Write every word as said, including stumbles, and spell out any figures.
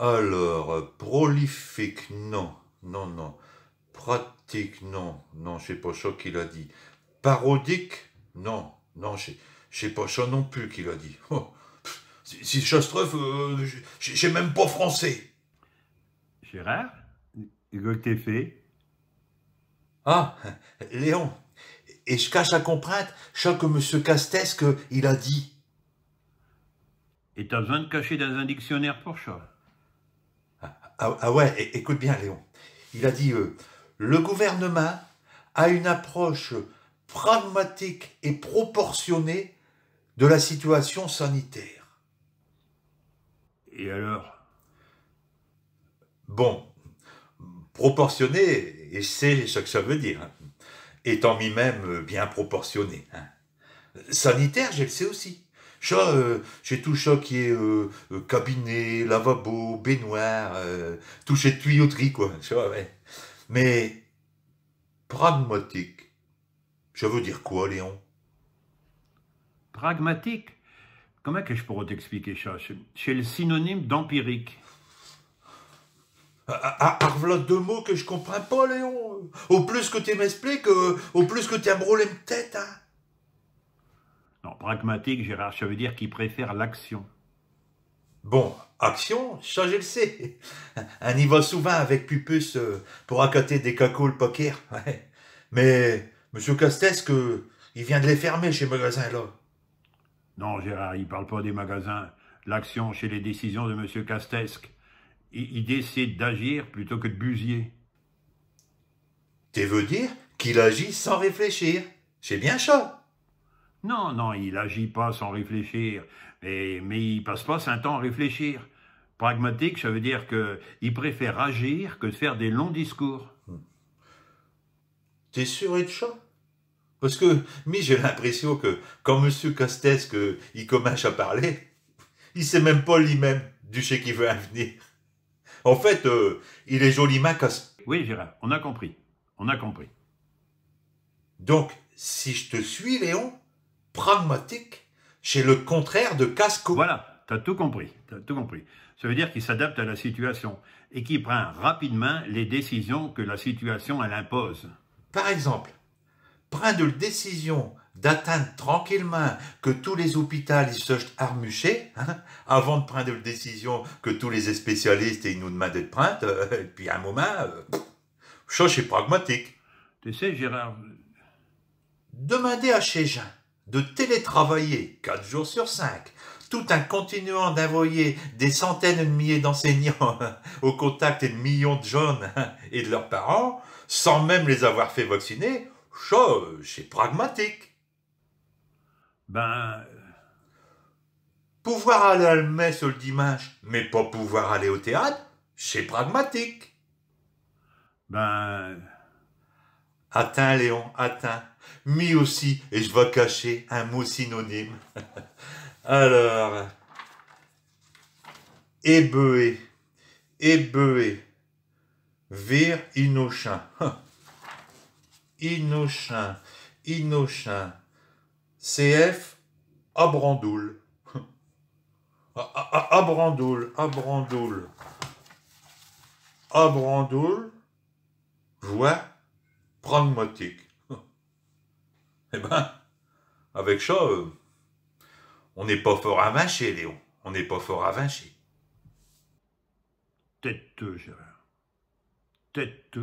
Alors, euh, prolifique, non, non, non. Pratique, non, non, ch'est pas cha qu'il a dit. Parodique, non, non, ch'est, ch'est pas cha non plus qu'il a dit. Oh, pff, si, si cha s'treuve, euh, ch'est, ch'est même pas français. Gérard, que t'es fait ? Ah, Léon, et j'cache à comprinte cha que Monsieur Castesque, il a dit. Et t'as besoin d'cacher dins un dictionnaire pour cha ? Ah, ah ouais, é-, écoute bien, Léon. Il a dit, euh, le gouvernement a une approche pragmatique et proportionnée de la situation sanitaire. Et alors ? Bon, proportionné, et ch'est cha que cha veut dire, hein. Étant mi-même, euh, bien proportionné, hein. Sanitaire, j'el sais aussi. Cha, euh, ch'est tout cha qui est, euh, euh, cabinet, lavabo, baignoire, euh, tout ch'est tuyauterie, quoi. Cha, ouais. Mais pragmatique, cha veut dire quoi, Léon ? Pragmatique ? Commint que j'pourros t'expliquer cha ? Ch'est, ch'est l'synonyme d'empirique. Ah, ah, ah, arv'là deux mots que j'comprinds pas, Léon. Au plus que te m'expliques, euh, au plus que t'embrouilles m'tête, hein. Non, pragmatique, Gérard, cha veut dire qu'i préfère l'action. Bon, action, cha j'el sais. In y va souvint avec Pupuce, euh, pour acater des cacoules pas quères. Ouais. Mais Monsieur Castesque, euh, i vient d'les fermer, chés magasins-là. Non, Gérard, i parle pas des magasins. L'action, ch'est les décisions de Monsieur Castesque. I, i décide d'agir plutôt que d'busier. Te veux dire qu'il agit sans réfléchir. Ch'est bien cha. Non, non, i agit pas sans réfléchir, mais, mais i passe pas sin temps à réfléchir. Pragmatique, cha veut dire que i préfère agir que d'faire des longs discours. T'es sûr ed cha ? Pasque, mi, j'ai l'impression que quand Monsieur Castesque, euh, i comminche à parler, i sait même pas li-même d'ù ch'est qu'i veut in v'nir. En fait, euh, il est joliment casse. Oui, Gérard, on a compris. On a compris. Donc, si j'te suis, Léon, pragmatique, ch'est l'contraire de casse-cou. Voilà, t'as tout compris, t'as tout compris. Cha veut dire qu'i s'adapte à l'situation et qu'i prind rapidemint les décisions que l'situation, alle impose. Par exemple, prinde l'décision d'attinde tranquillemint que tous les hôpitaux i soch'tent armuchés, hein, avant d'prinde l'décision que tous les spécialistes i nous demandent d'prinde, euh, et pis à un momint, euh, cha ch'est pragmatique. Te sais, Gérard, demander à chés gins de télétravailler quatre jours sur cinq, tout in continuant d'invoyer des centaines ed milliers d'enseignants au contact ed millions d'jeunes et d'leurs parents, sans même les avoir fait vacciner, cha, euh, ch'est pragmatique. Ben, pouvoir aller à l'messe l'diminche, mais pas pouvoir aller au théâtre, ch'est pragmatique. Ben, attinds, Léon, attinds. Mi aussi, j'vas cacher un mot synonyme. Alors, ébeué, ébeué, vir innocent. Innocent, innocent. C F, abrandoule. A, a, a, abrandoule, abrandoule. Abrandoule, voire pragmatique. Eh ben, avec cha, euh, on n'est pas fort avinché, Léon. On n'est pas fort avinché. Tais-te, Gérard. Tais-te.